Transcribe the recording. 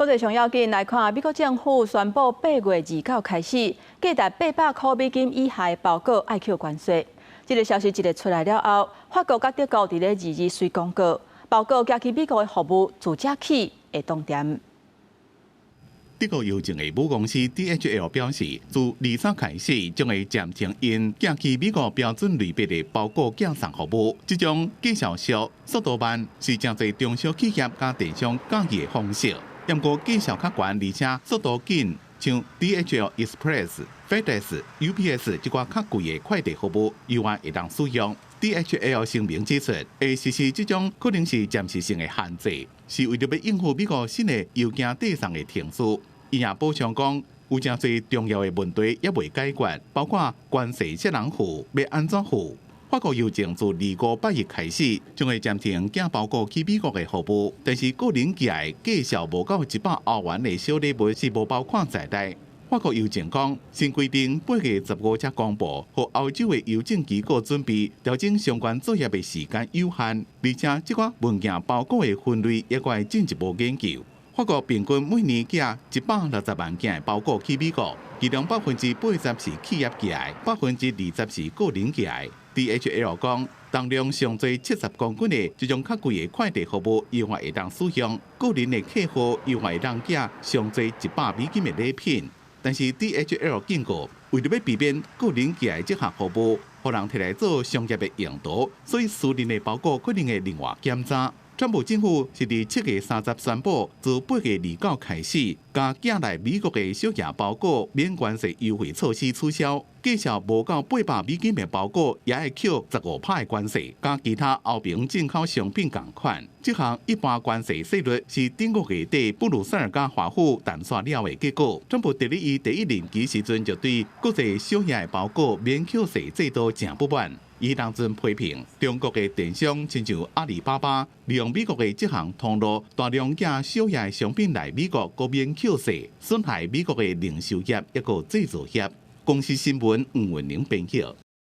國際上要緊來看，美國政府宣布8月29開始，價值800箍美金以下的包裹愛扣關稅。這个消息一个出來了後，法國佮德國佇咧22隨公告，包裹寄去美國的服務自這起會凍定。德國郵政的母公司 DHL 表示，自23開始將會暫停𪜶寄去美國標準類別的包裹寄送服務。這種寄數俗、速度慢，是誠濟中小企業佮電商佮意的方式。毋過價數較懸，而且速度緊，像 DHL Express、FedEx、UPS 這寡較貴的快遞服務，猶原會當使用。DHL 聲明指出，會實施這種可能是暫時性的限制，是為著欲應付美國新的郵件遞送的程序。伊也補充講，有誠濟重要的問題猶未解決，包括關稅啥人付，欲按怎付。法國郵政自25拜一開始，將會暫停寄包裹去美國的服務，但是個人寄的價數無夠100歐元的小禮物是無包括在內。法國郵政講，新規定8月15才公布，予歐洲的郵政機構準備調整相關作業的時間有限，而且這寡文件包裹的分類也閣愛進一步研究。法國平均每年寄160萬件的包裹去美國，其中80%是企業寄的，20%是個人寄的。DHL 講，重量上濟70公斤的這種較貴的快遞服務，猶原會當使用。個人的客戶猶原會當寄上濟100美金的禮品。但是 DHL 警告，為著欲避免個人寄的這項服務，予人提來做商業的用途，所以私人的包裹可能會另外檢查。川普政府是佇7月30宣布，自8月29開始，共寄來美國的小額包裹免關稅優惠措施取消，價數無夠800美金的包裹也會扣15趴的關稅，佮其他歐盟進口商品仝款。這項一般關稅稅率是頂個月底布魯塞爾佮華府談煞了的結果。川普佇咧伊第一任期時陣就對國際小額的包裹免扣稅制度誠不滿。伊當陣批評中國的電商，親像阿里巴巴，利用美國的這項通路，大量寄小額的商品來美國，閣免扣稅，損害美國的零售業抑閣製造業。公視新聞吳文玲編譯。